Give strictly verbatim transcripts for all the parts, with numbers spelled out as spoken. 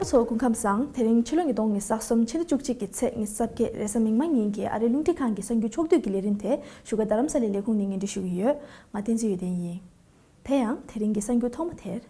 ཚོ་སྐུ་ཁམས་བཟང་། དེ་རིང་ཕྱི་ལོ་ཉིས་སྟོང་ཉི་ཤུ་རྩ་གསུམ་ཕྱི་ཟླ་བཅུ་གཅིག་གི་ཚེས་ཉི་ཤུ་རྩ་བརྒྱད་རེས་གཟའ་མིག་དམར་ཉིན་གྱི་ཨ་རིའི་རླུང་འཕྲིན་ཁང་གི་གསར་འགྱུར་ཕྱོགས་བསྡུས་ཀྱི་ལས་རིམ་དེ་བཞུགས་སྒར་རྡ་རམ་ས་ལའི་ལས་ཁུངས་ནས་སྙན་སྒྲོན་ཞུ་གི་ཡོད། ང་བསྟན་འཛིན་ཡོན་ཏན་ཡིན། དེ་ཡང་དེ་རིང་གི་གསར་འགྱུར་ཐོག་མ་དེར།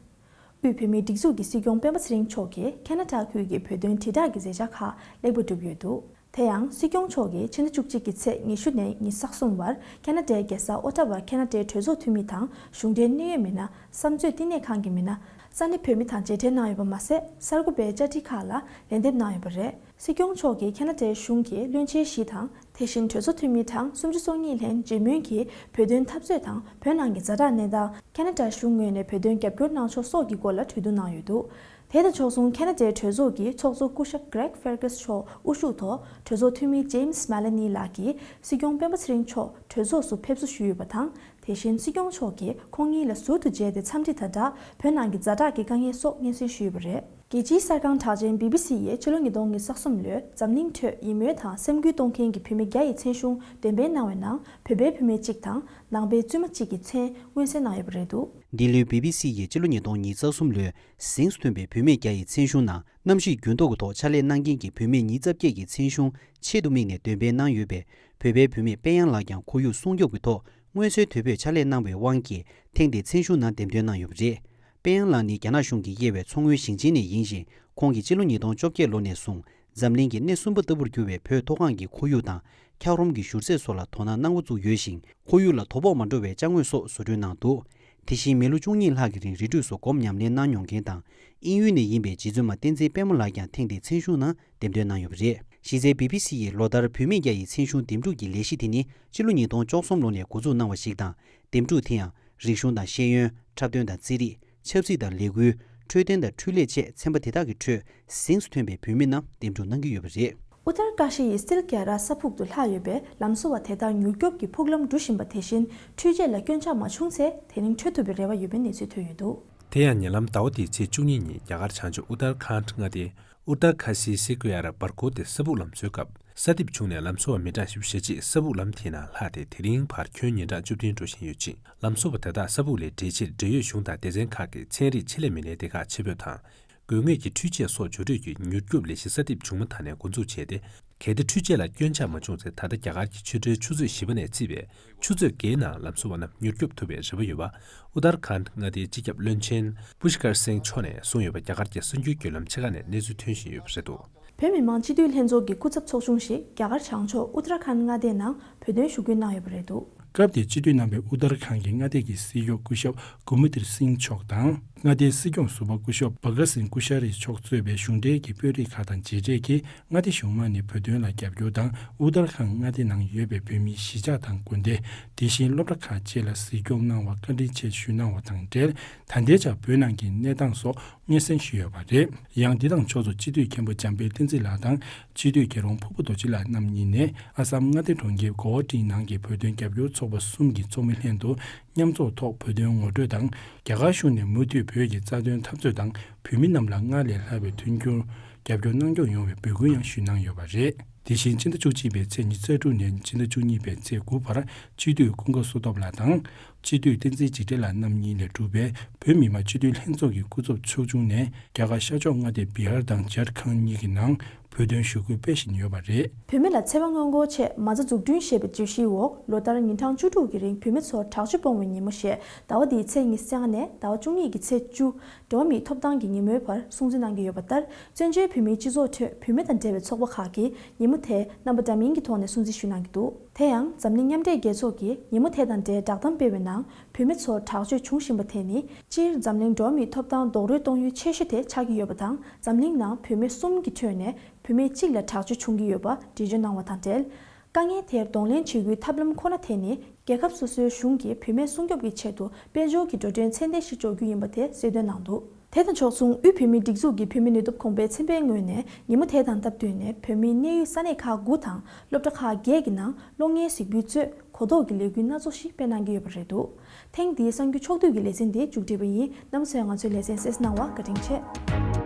དབུས་བོད་མིའི་སྒྲིག་འཛུགས་ཀྱི་སྲིད་སྐྱོང་སྤེན་པ་ཚེ་རིང་མཆོག་གིས་ཁ་ན་ཌ་ཁུལ་གྱི་བོད་དོན་དྲིལ་བསྒྲགས་ཀྱི་མཛད་འཆར་ཁག་ལེགས་པར་གྲུབ་ཡོད་འདུག་དེ་ཡང་སྲིད་སྐྱོང་མཆོག་གིས་ཕྱི་ཟླ་བཅུ་གཅིག་གི་ཚེས་ཉི་ཤུ་ནས་ཉི་ཤུ་རྩ་གསུམ་བར་ཁ་ན་ཌའི་རྒྱལ་ས་ཨོ་ཊ་ཝར་ཁ་ན་ཌའི་གྲོས་ཚོགས་འཐུས་མི་དང་གཞུང་འབྲེལ་གནད་ཡོད་མི་སྣ། བསམ་མཛོད་བསྟི་གནས་ཁང་གི་མི་སྣ། ས་གནས་བོད་མི་དང་མཇལ་འཕྲད་གནང་ཡོད་པ་མ་ཟད། གསར་འགོད་པའི་བཅར་འདྲི་ཁག་ལ་ལན་འདེབས་གནང་ཡོད་པ་རེད། སྲིད་སྐྱོང་མཆོག་གིས་ཁ་ན་ཌའི་གཞུང་གི་བློན་ཆེན་བཞི་དང་། དེ་བཞིན་གྲོས་ཚོགས་འཐུས་མི་གྲངས་སུམ་ཅུ་སོ་གཉིས་ལྷན་མཇལ་མོལ་གྱིས་བོད་དོན་འཐབ་རྩོད་དང་བོད་ནང་གི་ཛ་དྲག་གནས་སྟངས། ཁ་ན་ཌ་གཞུང་ངོས་ནས་བོད་དོན་རྒྱབ་སྐྱོར་གནང་ཕྱོགས་སོགས་ཀྱི་སྐོར་ལ་གྲོས་བསྡུར་གནང་ཡོད་འདུག་དེ་དང་ཕྱོགས་མཚུངས་ཁ་ན་ཌའི་གྲོས་ཚོགས་ཀྱི་ཚོགས་གཙོ་སྐུ་ཞབས་Greg Fergus མཆོག་དབུ་བཞུགས་ཐོག་གྲོས་ཚོགས་འཐུས་མི་James Maloney ལགས་ཀྱིས་སྲིད་སྐྱོང་སྤེན་པ་ཚེ་རིང་མཆོག་གྲོས་ཚོགས་སུ་ཕེབས་བསུ་ཞུས་ཡོད་པ་དང་། དེ་བཞིན་སྲིད་སྐྱོང་མཆོག་གིས་ཁོང་གཉིས་ལ་ཟུར་དུ་མཇལ་ཏེ་འཚམས་འདྲི་དང་སྦྲགས་བོད་ནང་གི་ཛ་དྲག་གི་དཀའ་ངལ་སོགས་སྙན་སེང་ཞུས་ཡོད་པ་རེད། རྒྱལ་སྤྱིའི་གསར་ཁང་གྲགས་ཅན་བི་བི་སི་ཡིས་ཕྱི་ལོ་ཉིས་སྟོང་ཉི་ཤུ་རྩ་གསུམ་ལོའི་འཛམ་གླིང་ཁྲོད་ཡིད་སྨོན་དང་སེམས་འགུལ་གཏོང་མཁན་གྱི་བུད་མེད་བརྒྱ་ཡི་མཚན་གཞུང་འདོན་སྤེལ་གནང་བའི་ནང་བོད་པའི་བུད་མེད་གཅིག་དང་ནང་པའི་བཙུན་མ་གཅིག་གི་མཚན་མངོན་གསལ་གནང་ཡོད་པ་རེད་འདུག་འདི་ལོའི་བི་བི་སི་ཡིས་ཕྱི་ལོ་ཉིས་སྟོང་ཉི་ཤུ་རྩ་གསུམ་ལོའི་གཟེངས་སུ་ཐོན་པའི་བུད་མེད་བརྒྱ་ཡི་མཚན་གཞུང་ནང་གནམ་གཤིས་འགྱུར་ལྡོག་གི་ཐོག་ཕྱག་ལས་གནང་མཁན་གྱི་བུད་མེད་ཉིས་རྩ་བརྒྱད་ཀྱི་མཚན་གཞུང་ཆེད་དུ་དམིགས་ནས་འདོན་སྤེལ་གནང་ཡོད་པས། བོད་པའི་བུད་མེད་དཔལ་དབྱངས་ལགས་ཀྱང་ཁོར་ཡུག་སྲུང་སྐྱོབ་ཀྱི་ཐོག་མངོན་གསལ་དོད་པོས་ཕྱག་ལས་གནང་བའི་དབང་གིས་ཐེངས་འདིའི་མཚན་གཞུང་ནང་འདེམས་ཐོན་གནང་ཡོད་པ་རེད། དཔལ་དབྱངས་ལགས་ནི་རྒྱ་ནག་གཞུང་གིས་དབྱེ་བའི་མཚོ་སྔོན་ཞིང་ཆེན་ནས་ཡིན་ཞིང་། ཁོང་གིས་ཕྱི་ལོ་ཉིས་སྟོང་བཅོ་བརྒྱད་ལོ་ནས་བཟུང་འཛམ་གླིང་གི་སྣེ་གསུམ་པ་ལྟ་བུར་གྱུར་བའི་བོད་མཐོ་སྒང་གི་ཁོར་ཡུག་དང་འཁྱགས་རོམ་གྱི་བཞུར་ཚད་སོགས་ལ་དོ་སྣང་གནང་འགོ་བཙུགས་ཡོད་ཞིང་། ཁོར་ཡུག་ལ་དོ་ཕོག་མ་འགྲོ་བའི་ཅ་དངོས་སོགས་བཟོ་སྐྲུན་གནང་འདུག་དེ་བཞིན་མི་ལོ་བཅུ་གཉིས་ལྷག་གི་རིང་རི་ཁྲོད་སུ་སྒོམ་ཉམས་ལེན་གནང་མྱོང་མཁན་དང་། དབྱིན་ཡུལ་ནས་ཡིན་པའི་རྗེ་བཙུན་མ་བསྟན་འཛིན་པད་མ་ལགས་ཀྱང་ཐེངས་འདིའི་མཚན་གཞུང་ནང་འདེམས་ཐོན་གནང་ཡོད་པ་རེད། གཞི་རྩའི་བི་བི་སི་ཡིས་ལོ་ལྟར་བུད་མེད་བརྒྱ་ཡི་མཚན་གཞུང་འདེམས་སྒྲུག་གི་ལས་གཞི་དེ་ནི་ཕྱི་ལོ་ཉིས་སྟོང་བཅུ་གསུམ་ལོ་ནས་འགོ་འཛུགས་གནང་བ་ཞིག་དང་། འདེམས་སྒྲུག་དེ་ཡང་རིག་གཞུང་དང་ཤེས་ཡོན། འཁྲབ་སྟོན་དང་རྩེད་རིགས། ཆབ་སྲིད་དང་ལས་འགུལ། འཕྲོད་བསྟེན་དང་འཕྲུལ་ལས་བཅས་ཚན་པ་དེ་དག་གི་ཁྲོད་གཟེངས་སུ་ཐོན་པའི་བུད་མེད་རྣམས་འདེམས་སྒྲུག་གནང་གི་ཡོད་པ་རེད། ཨུ་ཏར་ཀ་ཤི་ཡི་སིལ་གྱ་ར་ས་ཕུག་ཏུ་ལྷག་ཡོད་པའི་ལམ་བཟོ་བ་དེ་དག་མྱུར་སྐྱོབ་ཀྱི་ཕུག་ལམ་འགྲུལ་བཞིན་པ་དེ་བཞིན་འཕྲུལ་ཆས་ལ་སྐྱོན་ཆག་མ་བྱུང་ཚེ་དེ་རིང་འཕྲོད་ཐུབ་པའི་རེ་བ་ཡོད་པའི་གནས་ཚུལ་ཐོན་ཡོད་འདུག་དེ་ཡང་ཉེ་ལམ་ཟླ་བ་འདིའི་ཚེས་བཅུ་གཉིས་ཉིན་རྒྱ་གར་བྱང་ཕྱོགས་ཨུ་ཏར་ཁཱན་མངའ་སྡེའི་ཨུ་ཏར་ཁ་སིའི་སི་ཀུ་ཡ་ར་བར་སྐོར་དེ་ས་ཕུག་ལམ་བཟོའི་སྐབས་ས་རྡིབ་བྱུང་ནས་ལམ་བཟོ་བ་མི་གྲངས་བཞི་བཅུ་ཞེ་གཅིག་ས་ཕུག་ལམ་དེའི་ནང་ལྷག་སྟེ་དེ་རིང་བར་ཁྱོན་ཉིན་གྲངས་བཅུ་བདུན་འགྲོ་བཞིན་ཡོད་ཅིང་། ལམ་བཟོ་བ་དེ་དག་ས་ཕུག་ལ་བསྡད་ཕྱིར་འབྲེལ་ཡོད་གཞུང་དང་སྡེ་ཚན་ཁག་གི་ཚན་རིག་ཆེད་ལས་མི་སྣའི་སྡེ་ཁག་ཆེད་འབོད་དང་། དགོས་ངེས་ཀྱི་འཕྲུལ་ཆས་སོགས་ཇུས་འབྲས་ཀྱི་མྱུར་སྐྱོབ་ལས་གཞི་ས་རྡིབ་བྱུང་མ་ཐག་ནས་འགོ་འཛུགས་བྱས་ཏེ། གལ་ཏེ་འཕྲུལ་ཆས་ལ་སྐྱོན་ཆག་མ་བྱུང་ཚེ་ད་ལྟ་རྒྱ་གར་གྱི་ཆུ་ཕྲན་ཆུ་ཚོད་བཞི་པ་ནས་བརྩིས་པའི་ཆུ་ཚོད་བརྒྱད་ནང་ལམ་བཟོ་བ་རྣམས་མྱུར་སྐྱོབ་ཐུབ་པའི་རེ་བ་ཡོད་པ། ཨུ་ཏར་ཁཱན་མངའ་སྡེའི་སྤྱི་ཁྱབ་བློན་ཆེན་པུཤ་ཀར་སིང་མཆོག་ནས་གསུངས་ཡོད་པ་རྒྱ་གར་གྱི་གསར་འགྱུར་བརྒྱུད་ལམ་ཆེ་ཁག་ནས་གནས་ཚུལ་ཐོན་བཞིན་ཡོད་པ་རེད་འདུག་བོད་མི་མང་སྤྱི་འཐུས་ལྷན་ཚོགས་ཀྱི་སྐུ་ཚབ་ཚོགས་ཆུང་ཞིག་རྒྱ་གར་བྱང་ཕྱོགས་ཨུ་ཏར་ཁཱན་མངའ་སྡེའི་ནང་བོད་དོན་ཞུ་སྐུལ་གནང་ཡོད་པ་རེད་འདུག་སྐབས་དེར་སྤྱི་འཐུས་རྣམ་པས་ཨུ་ཏར་ཁཱན་གྱི་མངའ་སྡེ་གི་སྲིད་གཞུང་སྐུ་ཞབས་གུ་མུ་ཏིར་སིང་མཆོག་དང་། མངའ་སྡེའི་སྲིད་སྐྱོང་ཟུར་པ་སྐུ་ཞབས་བྷ་ག་སིང་ཀུ་ཤ་རི་མཆོག་གཙོས་པའི་གཞུང་འབྲེལ་གྱི་དཔོན་རིགས་ཁག་དང་མཇལ་འཕྲད་ཀྱིས་མངའ་སྡེ་གཞུང་མང་ནས་བོད་དོན་ལ་རྒྱབ་སྐྱོར་དང་ཨུ་ཏར་ཁཱན་མངའ་སྡེ་ནང་ཡོད་པའི་བོད་མིའི་གཞིས་ཆགས་དང་དགོན་སྡེ། དེ་བཞིན་སློབ་གྲྭ་ཁག་བཅས་ལ་གཟིགས་སྐྱོང་གནང་བར་བཀའ་དྲིན་ཆེ་ཞུས་གནང་བ་དང་འབྲེལ། ད་ལྟའི་ཆར་བོད་ནང་གི་གནས་སྟངས་སོགས་སྙན་སེང་ཞུས་ཡོད་པ་རེད། ཡང་འདི་དང་ཕྱོགས་སུ་སྤྱི་འཐུས་མཁན་པོ་འཇམ་དཔལ་བསྟན་འཛིན་ལགས་དང་སྤྱི་འཐུས་རྒྱལ་རོང་ཕུར་བུ་རྡོ་རྗེ་ལགས་རྣམ་གཉིས་ནས་ཨ་སམ་མངའ་སྡེ་གྲོང་ཁྱེར་གོ་ཧ་ཊི་ནང་གི་བོད་དོན་རྒྱབ་སྐྱོར་ཚོགས་པ་གསུམ་གྱི་ཚོགས་མི་ལྷན་དུ་མཉམ་ཚོགས་ཐོག་བོད་དོན་ངོ་སྤྲོད་དང་། རྒྱ་གར་གཞུང་ནས་མུ་མཐུད་བོད་ཀྱི་རྩ་དོན་འཐབ་རྩོད་དང་བོད་མི་རྣམས་ལ་སྔར་ལས་ལྷག་པའི་མཐུན་འགྱུར་རྒྱབ་སྐྱོར་གནང་སྐྱོང་ཡོང་བའི་འབོད་སྐུལ་ཡང་ཞུས་གནང་ཡོད་པ་རེད། དེ་བཞིན་སྤྱི་ཟླ་བཅུ་གཅིག་པའི་ཚེས་ཉི་ཤུ་རྩ་དྲུག་ནས་སྤྱི་ཟླ་བཅུ་གཉིས་པའི་ཚེས་དགུ་བར་སྤྱི་འཐུས་ཀུན་དགའ་བསོད་སྟོབས་ལགས་དང་། སྤྱི་འཐུས་བསྟན་འཛིན་འཇིགས་བྲལ་ལགས་རྣམ་གཉིས་ལས་གྲུབ་པའི་བོད་མི་མང་སྤྱི་འཐུས་ལྷན་ཚོགས་ཀྱི་སྐུ་ཚབ་ཚོགས་ཆུང་ནས་རྒྱ་གར་ཤར་ཕྱོགས་མངའ་སྡེ་བི་ཧར་དང་ཇར་ཁན་གཉིས་ཀྱི་ནང་བོད་དོན་ཞུ་སྐུལ་སྤེལ་བཞིན་ཡོད་པ་རེད། བུད་མེད་ལ་འཚེ་བ་སྔོན་འགོག་ཆེད་མ་རྩ་འཛུགས་སྐྲུན་ཞེས་པའི་བརྗོད་གཞིའི་འོག་ལོ་ལྟར་ཉིན་གྲངས་བཅུ་དྲུག་གི་རིང་བུད་མེད་ཚོར་དྲག་སྤྱོད་སྤོང་བའི་ཉིན་མོ་ཞེས་ཟླ་བ་འདིའི་ཚེས་ཉི་ཤུ་རྩ་ལྔ་ནས་ཟླ་བ་བཅུ་གཉིས་ཀྱི་ཚེས་བཅུ། འགྲོ་བ་མིའི་ཐོབ་ཐང་གི་ཉིན་མོའི་བར་སྲུང་བརྩི་གནང་གི་ཡོད་པ་ལྟར། བཙན་བྱོལ་བོད་མིའི་སྤྱི་ཚོགས་ཁྲོད་བུད་མེད་དང་འབྲེལ་བའི་ཚོགས་པ་ཁག་གིས་ཉིན་མོ་དེ་རྣམ་པ་འདྲ་མིན་གྱི་ཐོག་ནས་སྲུང་བརྩི་ཞུས་གནང་གི་འདུག་དེ་ཡང་འཛམ་གླིང་མཉམ་འབྲེལ་རྒྱལ་ཚོགས་ཀྱིས་ཉིན་མོ་དེ་དང་འབྲེལ་བསྒྲགས་གཏམ་སྤེལ་བའི་ནང་། བུད་མེད་ཚོར་དྲག་སྤྱོད་འབྱུང་བཞིན་པ་དེ་ནི་སྤྱིར་འཛམ་གླིང་འགྲོ་བ་མིའི་ཐོབ་ཐང་རྡོག་རོལ་གཏོང་ཡུལ་ཆེ་ཤོས་དེ་ཆགས་ཀྱི་ཡོད་པ་དང་། འཛམ་གླིང་ནང་བུད་མེད་གསུམ་གྱི་ཁྲོད་ནས་བུད་མེད་གཅིག་ལ་དྲག་སྤྱོད་བྱུང་གི་ཡོད་པ་འགྲེལ་བརྗོད་གནང་བ་དང་འབྲེལ། དཀའ་ངལ་དེར་གདོང་ལེན་བྱེད་རྒྱུའི་ཐབས་ལམ་ཁོ་ན་དེ་ནི། རྒྱལ་ཁབ་སོ་སོའི་གཞུང་གིས་བུད་མེད་སྲུང་སྐྱོབ་ཀྱི་ཆེད་དུ་དཔལ་འབྱོར་གྱི་འགྲོ་གྲོན་ཚད་ལྡན་ཞིག་སྤྲོད་རྒྱུ་ཡིན་པ་དེ་གསལ་སྟོན་གནང་འདུག་དེ་དང་ཕྱོགས་མཚུངས་དབུས་བོད་མིའི་སྒྲིག་འཛུགས་ཀྱི་བོད་མིའི་ནུས་སྟོབས་གོང་སྤེལ་ཚན་པའི་ངོས་ནས་ཉིན་མོ་དེ་དང་སྟབས་བསྟུན་ནས་བོད་མིའི་གནས་ཡུལ་ས་གནས་ཁག་དགུ་དང་སློབ་གྲྭ་ཁག་བརྒྱད་ཀྱི་ནང་གློག་བརྙན་གཟིགས་འབུལ་གཙོས་གོ་རྟོགས་ཀྱི་ལས་འགུལ་སྣ་ཚོགས་ཤིག་སྤེལ་གནང་གི་ཡོད་པ་རེད་འདུག་ཐེངས་འདིའི་གསར་འགྱུར་ཕྱོགས་བསྡུས་ཀྱི་ལེ་ཚན་འདི་མཇུག་སྒྲིལ་བ་ཡིན། རྣམ་པ་ཚོས་ང་ཚོའི་ལེ་ཚན་གསན་གཟིགས་གནང་བར་བཀའ་དྲིན་ཆེ།